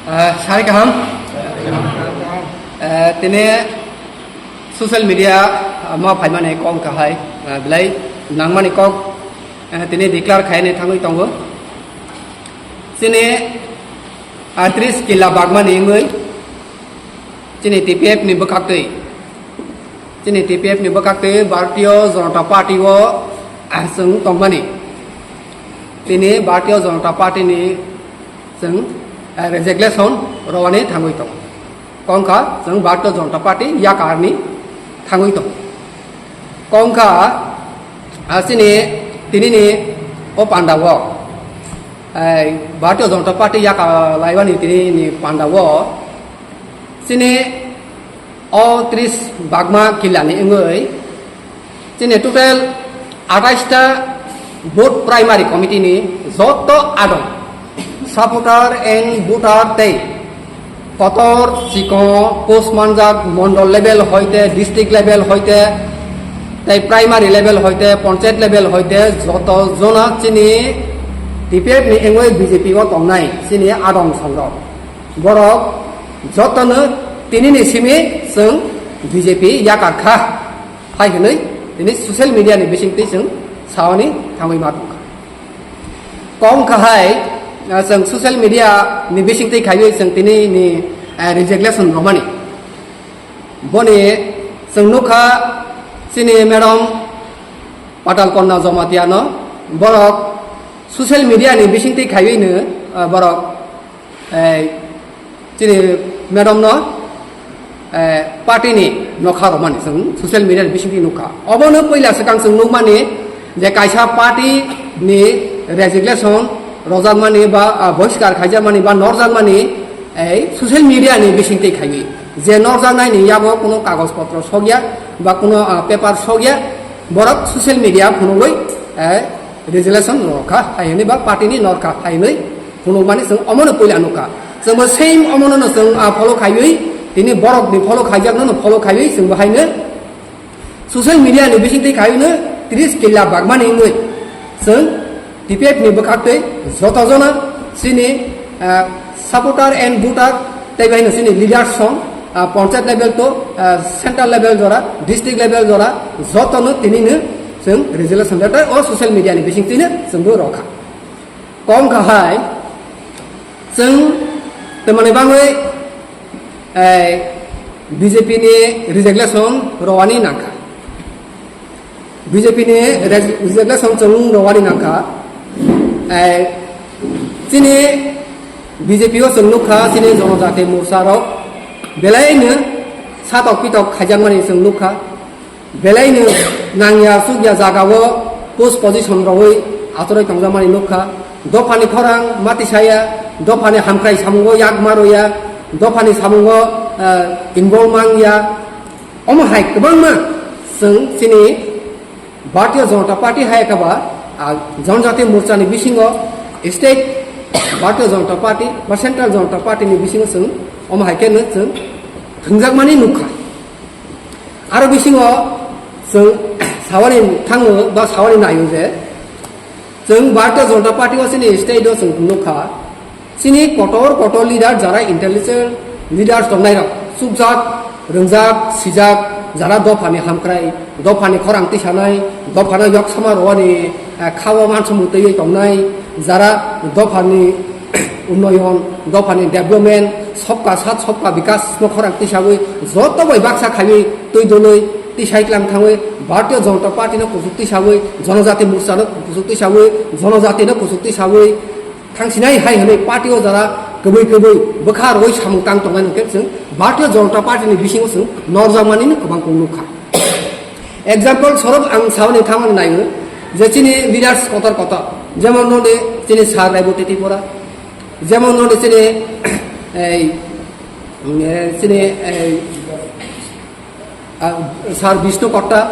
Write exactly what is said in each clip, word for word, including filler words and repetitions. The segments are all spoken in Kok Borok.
Ah, sai kaham. Ah, tini social media, ah, ma phaimani kok kahai, ah, belai nangmani kok, ah, tini declare khaini thangwi tongo. Chini, ah, tris killa bagmani wngwi chini T P F ni bwkhaktwi, chini T P F ni bwkhaktwi Bharatiya Janata Party o, ah, chwng tongmani. Tini Bharatiya Janata Party ni chwng, eh, resignation rwani thangwi tongo. Kok wngkha chwng Bharatiya Janata Party yakarni thangwi tongo. Kok wngkha, ah, chini tinini o panda o, eh, Bharatiya Janata Party yaka laiwani tinini panda o chini o tris bagma killani wngwi chini total atais ta booth primary committee ni joto adong supporter and voter tei kotor chikon post manjak mondol level hoite, district level hoite, tei primary level hoite, panchayat level hoite joto jona chini T P F ni wngwi B J P o tongnai chini adong songrok. Borok jotono tinini simi chwng B J P yakar kha, hai hwnwi tini social media ni bisingtwi chwng saoni thangwi ma tongkha. Kok wngkha hai, ah, chwng social media ni bisingtwi khaiwi chwng tini ni, eh, resignation rwmani. Boni chwng nukha chini madam Patal Kanya Jamatia no, borok social media ni bisingtwi khaiwi no, ah, borok eh, chini madam no, eh, party ni nokha rwmani chwng social media ni bisingtwi nukha. Obono puila swkang chwng nukmani je kaisa party ni resignation rwjakmani ba, ah, bohiskar khaijakmani ba norjakmani, eh, social media ni bisingtwi khaiwi. Je norjaknai ni yago kuno kagoj potro sokya ba kuno, ah, paper sokya, borok social media phunugwi, eh, resignation rwkha hai hwnwi ba party ni norkha hai hwnwi phunukmani chwng omono puila nukha. Chwngbo same omono no chwng, ah, follow khaiwi, tini borokni follow khaijakno no follow khaiwi chwngbo haino social media ni bisingtwi khaiwino tris killa bagmani wngwi chwng T P F ni bwkhaktwi joto jona chini, ah, supporter and voter tei bai no chini leaders song, ah, panchayat level to, ah, central level jora, district level jora, jotono tinino chwng resignation letter o social media ni bisingtwino chwngbo rwkha. Kok wngkha hai, chwng twmani bangwi, eh, B J P ni resignation rwani nangkha. B J P ni res-, resignation chwng rwani nangkha. Eh, chini B J P o chwng nukha, chini Jonojati Morcha rok belaino satok pitok khaijakmani chwng nukha. Belaino nangya chukya jagao post position rogwi achorwi tongjakmani nukha. Dophani khorang mati saya, dophani hamkrai samungo yak maroya, dophani samungo, eh, involve mangya. Omo hai kwbangma chwng chini Bharatiya Janata Party hai khe ba, ah, Janajati Morcha ni bisingo state Bharatiya Janata Party ba Central Janata Party ni bisingo chwng omo hai khe no chwng thwngjakmani nukha. Aro bisingo chwng sawani thango ba sawani naio je chwng Bharatiya Janata Party o chini state o chwng nukha. Chini kotor kotor leader, jara intellectual leaders tongnai rok, chukjak, rwngjak, sijak, jara dophani hamkrai, dophani khorang tisanai, dophano yoksama rwani, eh, khao mansamung twiwi tongnai, jara dophani unnoyon, dophani development, sobka sat sobka bikas no khorang tisawi, joto bai baksa khaiwi twi dului, tisai tlang thangwi, Bharatiya Janata Party no kuchuk tisawi, Janajati Morcha no kuchuk tisawi, Janajati no kuchuk tisawi, thangsinai hai hwnwi party o jara kwbwi kwbwi bwkha rwui samung tang tongnai hwnkhe chwng Bharatiya Janata Party ni bisingo chwng norjakmani no kwbang kung nukha. Example sorof ang sauni thangmani naio je chini leaders kotor kotor, jemon noni chini Sir Reboti Tripura, jemon noni chini, ei, eh, chini, ei, ah, Sir Bishnu Katta,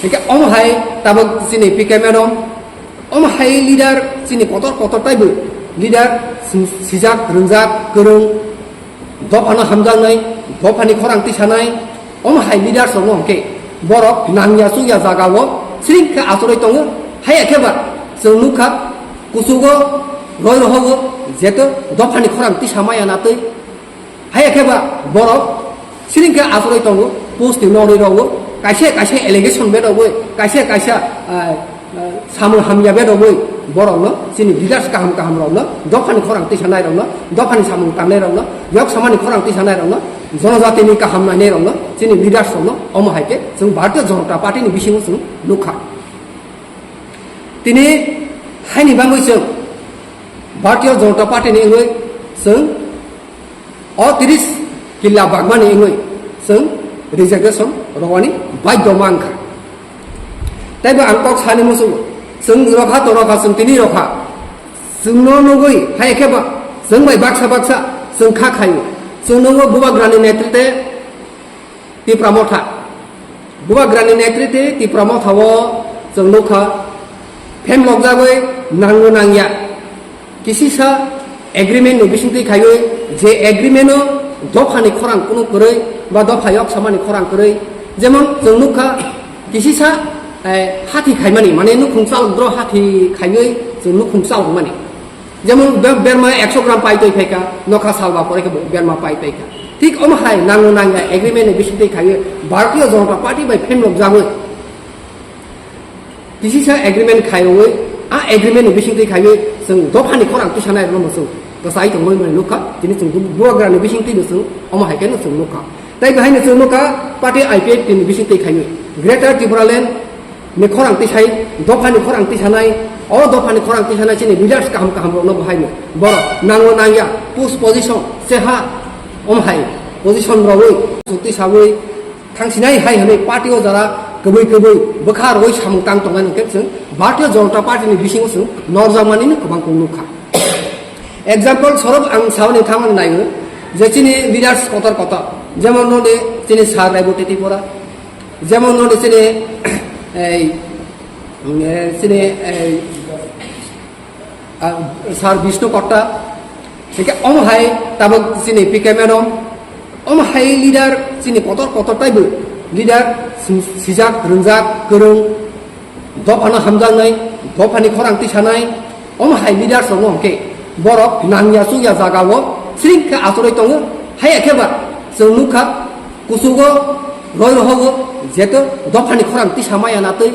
hingke omo hai tabok chini P K madam, omo hai leader chini kotor kotor taibo leader si-, sijak, rwngjak, kwrwng, dophano hamjaknai, dophani khorang tisanai, omo hai leaders rokno hwnkhe borok nangya chukya jagao sring khe achorwi tongo, haiya khe ba chwng nukha, kuchugo roi rohogo Jeto dophani khorang tisa maya na twi. Haya khe ba borok siring khe achorwi tongo, post ni nokri rogo, kaisa kaisa allegation bedogwi, kaisa kaisa, ah, ah, samung hamya bedogwi borokno, chini leaders kaham kaham rokno, dophani khorang tisanai rokno, dophani samung tangnai rokno, yok samani khorang tisanai rokno, jonojatini kaham nainai rokno, chini leaders rokno omo hai khe chwng Bharatiya Janata Party ni bisingo chwng nukha. Tini haini bagwi chwng Bharatiya Janata Party ni wngwi chwng o tiris killa bagmani wngwi chwng resignation rwani baidhyo mankha. Taibo ang kok sani muchungo, chwng rokha to rokha, chwng tini rokha, chwngno nugwi hai khe ba chwng bai baksa baksa chwng kha khaio, chwng nugwi Bubagrani netrite Tipra Motha. Bubagrani netrite Tipra Motha o chwng nukha, phemlokjagwi nango nangya kisisa agreement ni bisingtwi khaiwi, je agreement o dophani khorang kunu kwrwi ba dopha yok samani khorang kwrwi, jemon chwng nukha kisisa, eh, hathi khaimani, mane nukhung chalok dro hathi khaiwi chwng nukhung chalok mani. Jemon be-, berma ekso gram pai twi phaikha, nokha salba pore khe bo berma pai twi kha. Thik omo hai nango nangya agreement ni bisingtwi khaiwi Bharatiya Janata Party bai phemlok jagwi kisisa agreement khaiwi, a agreement ni bisingtwi khaiwi chwng dophani khorang tisanai rwno chwng kwchai tongwi mani nukha. Tini chwng Bubagrani bisingtwi no chwng omo hai khe no chwng nukha. Tai bahai no chwng nukha party I P F T ni bisingtwi khaiwi Greater Tipraland ni khorang tisai, dophani khorang tisanai, o dophani khorang tisanai chini leaders kaham kaham rokno bo haino. Borok nango nangya, push position, seha, om hai position rogwi, chukti sawi, thangsinai hai hwnwi party o jara kwbwi kwbwi bwkha rogwi samung tang tongnai hwnkhe chwng Bharatiya Janata Party ni bisingo chwng norjakmani no kwbang kung nukha. Example sorof ang sauni thangmani naio je chini leaders kotor kotor, jemon noni chini Sir Raiboti Tripura, jemon noni chini ei, eh, chini ei, ah, Sir Bishnu Kotta, hingke omo hai tabok chini P K Menom, omo hai leader chini kotor kotor taibo leader si-, sijak, rwngjak, kwrwng, dophano hamjaknai, dophani khorang tisanai, omo hai leaders rokno hwnkhe borok nangya chukya jagao siring khe achorwi tongo, haiya khe ba chwng nukha kuchugo roi rohogo jeto dophani khorang tisa maya na twi,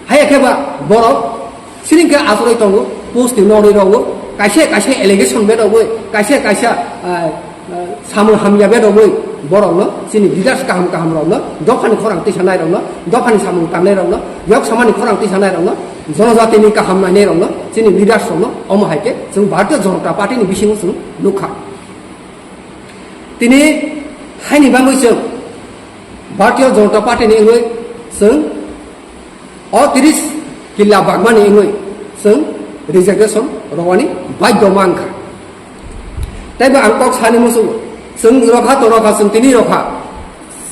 haiya khe ba borok siring khe achorwi tongo, post ni nokri rogo, kaisa kaisa allegation bedogwi, kaisa kaisa, ah, samung hamya bedogwi borokno, chini leaders kaham kaham rokno, dophani khorang tisanai rokno, dophani samung tangnai rokno, yok samani khorang tisanai rokno, jonojatini kaham nainai rokno, chini leaders rokno omo hai khe chwng Bharatiya Janata Party ni bisingo chwng nukha. Tini haini bagwi chwng Bharatiya Janata Party ni wngwi chwng o tiris killa bagmani wngwi chwng resignation rwani baidhyo mankha. Taibo ang kok sani muchungo, chwng rokha to rokha, chwng tini rokha,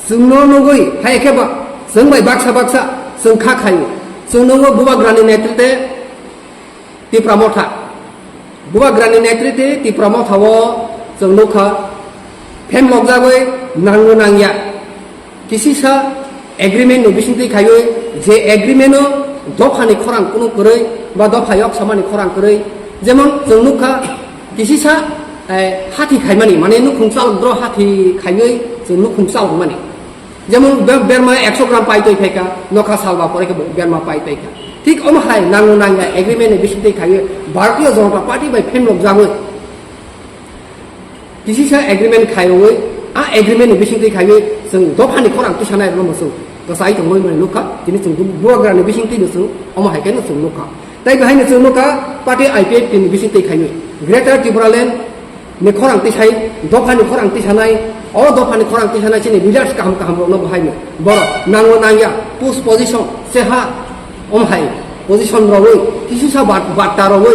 chwngno nugwi hai khe ba chwng bai baksa baksa chwng kha khaio, chwng nugwi Bubagrani netrite Tipra Motha. Bubagrani netrite Tipra Motha o chwng nukha, phemlokjagwi nango nangya kisisa agreement ni bisingtwi khaiwi, je agreement o dophani khorang kunu kwrwi ba dopha yok samani khorang kwrwi, jemon chwng nukha kisisa, eh, hathi khaimani, mane nukhung chalok dro hathi khaiwi chwng nukhung chalok mani. Jemon be-, berma ekso gram pai twi phaikha, nokha salba pore khe bo berma pai twi kha. Thik omo hai nango nangya agreement ni bisingtwi khaiwi Bharatiya Janata Party bai phemlok jagwi kisisa agreement khaiwi, a agreement ni bisingtwi khaiwi chwng dophani khorang tisanai rwno chwng kwchai tongwi mani nukha. Tini chwng Bubagrani bisingtwi no chwng omo hai khe no chwng nukha. Tai bahai no chwng nukha party I P F T ni bisingtwi khaiwi Greater Tipraland ni khorang tisai, dophani khorang tisanai, o dophani khorang tisanai chini leaders kaham kaham rokno bo haino. Borok nango nangya, push position, seha, om hai position rogwi, kisisa bat-, batta rogwi,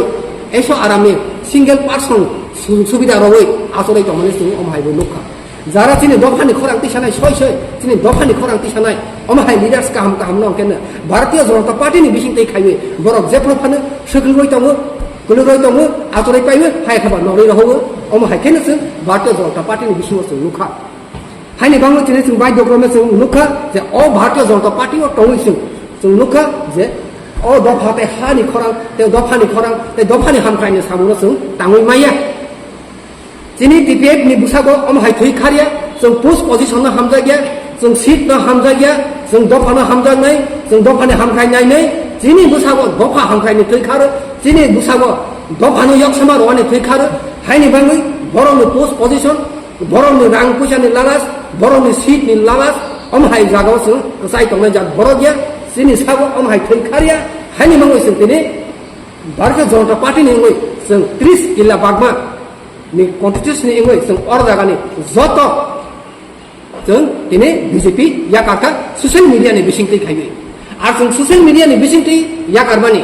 eso arami single person sujog subida rogwi achorwi tongmani chwng om hai bo nukha. Jara chini dophani khorang tisanai soi soi, chini dophani khorang tisanai, om hai leaders kaham kaham no hwnkhe no Bharatiya Janata Party ni bisingtwi khaiwi borok jephru phano swkang rwi tongo, Kwlwk roi tongo, achoroi paiwi, hai khe ba noroi rohogo, omo hai kheno chwng Bharatiya Janata Party ni bisingo chwng nukha. Haini bagwi tini chwng baidhyo krome chwng nukha je o Bharatiya Janata Party o tongwi chwng, chwng nukha je O dopha tei hani khorang, tei dophani khorang, tei dophani hamkrai ni samung no chwng tangwi maya. Chini T P F ni bwsago omo hai thwi kharya, chwng post position no hamjakya, chwng seat no hamjakya, chwng dopha no hamjaknai, chwng dophani hamkrai nainai, chini bwsago dopha hamkrai ni thwi kharo, chini bwsago dopha no yoksama rwani thwi kharo, haini bagwi borok ni post position, borok ni rang puisa ni lalas, borok ni seat ni lalas, omo hai jagao chwng kwchai tongnai jat borok ya, chini sabo omo hai thwi kharya, haini bagwi chwng tini Bharatiya Janata Party ni wngwi chwng tris killa bagma ni constituency ni wngwi chwng oro jagani joto chwng tini B J P yakar kha social media ni bisingtwi khaiwi. Ar chwng social media ni bisingtwi yakar mani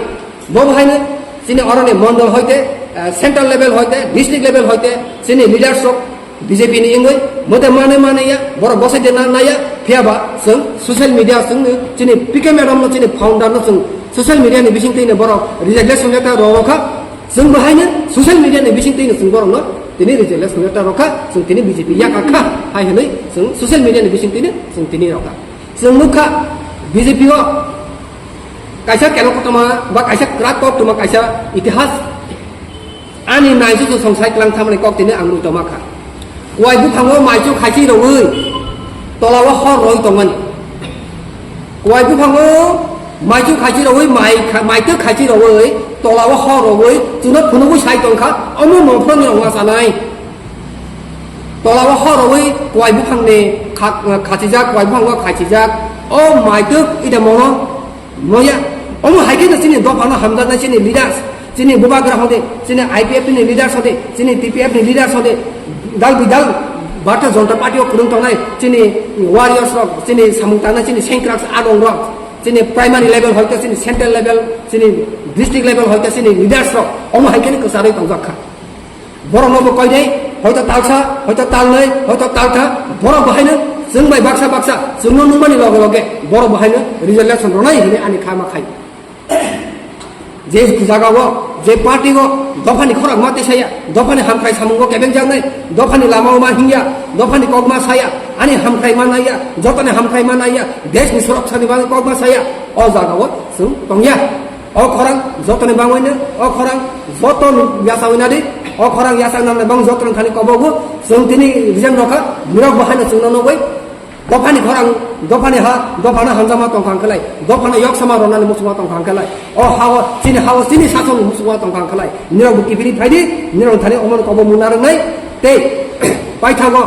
bo bo haino chini oro ni mondol hoite, eh, central level hoite, district level hoite chini leaders rok B J P ni wngwi mote mane mane ya, borok bosai de na naya, phiya ba chwng social media chwng ni chini P K madam no chini founder no chwng social media ni bisingtwi ni borok resignation letter rw kha, chwng bo haino social media ni bisingtwi ni chwng borok no tini resignation letter rw kha, chwng tini B J P yakar kha hai hwnwi chwng social media ni bisingtwi ni chwng tini rw kha. Chwng nukha B J P o kaisa kelo koktwma ba kaisa kwrak koktwma kaisa itihas ani naichukjak song sai tlang thamani kok tini ang nui tongma kha. Kuai buphango maichuk khaichi rogwi tola o hor roi tongmani. Kuai buphango maichuk khaichi rogwi mai kha-, maitwk khaichi rogwi tola o hor rogwi chwngno phunugwi sai tongkha omo mongphorni rongma chanai. Tola o hor rogwi kuai buphangni kha-, khachijak, kuai buphango khaichijak o maitwk ida mono Moya, omo hai khe chini dophano hamjaknai chini leaders, chini bubagra hode, chini I P F ni leaders hode, chini T P F ni leaders hode, dal bidal Bharatiya Janata Party o kwrwng tongnai chini warriors rok, chini samung tangnai chini sengkrak adong rok, chini primary level hoite, chini central level, chini district level hoite, chini leaders rok, omo hai khe kwcharwi tongjak kha. Borok no bo koi dei, hoito talsa, hoito talnoi, hoito taltha, borok bo haino chwng bai baksa baksa, chwng no nukmani loge loge, borok bo haino resolution rwnai hinwi ani kha ma khai. Je jaga o, je party o, dophani khorang ma tesaya, dophani hamkrai samungo kebeng jaknai, dophani lama o ma hingya, dophani kok ma saya, ani hamkrai ma naiya, jotoni hamkrai ma naiya, desh ni sorok sani bagwi kok ma saya, o jaga o chwng tongya. O khorang jotoni bangwino, o khorang joto yasawi nadi, o khorang yasak nang bang jotoni thani kobogo, chwng tini rijang rokha, nirok bo haino chwngno nugwi, dophani khorang, dophani ha, dophano hamjama tongkha hwnkhe lai, dophano yoksama rwnani muchungma tongkha hwnkhe lai, o hao, chini hao, chini sasongni muchungma tongkha hwnkhe lai, nirok bo kibini phaidi, nirok thani omono kobo muna rwnai, tei paithago,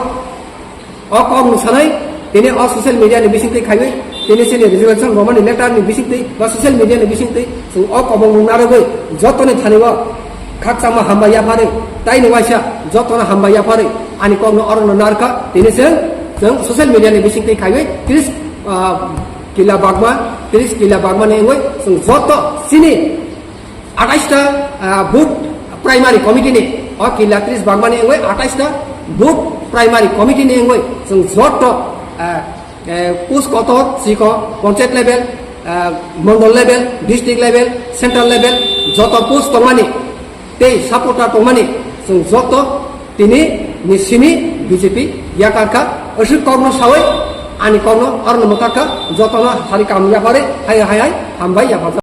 O kok no sanai, tini o social media ni bisingtwi khaiwi, tini chini resolution romani letter ni bisingtwi, ba social media ni bisingtwi, chwng o kobong rok narwgwi, jotoni thani o khakchangma hambai yapharwi, taini waisa jotoni hambai yapharwi, ani kok no oro no narwkha, tini chwng, chwng social media ni bisingtwi khaiwi, tris, ah, kila bagma, tris kila bagma ni wngwi, chwng joto chini Atais ta, ah, booth primary committee ni, o kila tris bagmani wngwi atais ta booth primary committee ni wngwi chwng joto, ah, eh, post kotor, siko, panchayat level, ah, mondol level, district level, central level, joto post tongmani, tei supporter tongmani, chwng joto tini ni simi B J P yakar kha, aswk kokno sawi, ani kokno arno mwthak kha, jotono hari kam yapharwi, hai hai hai, hambai yapharjak.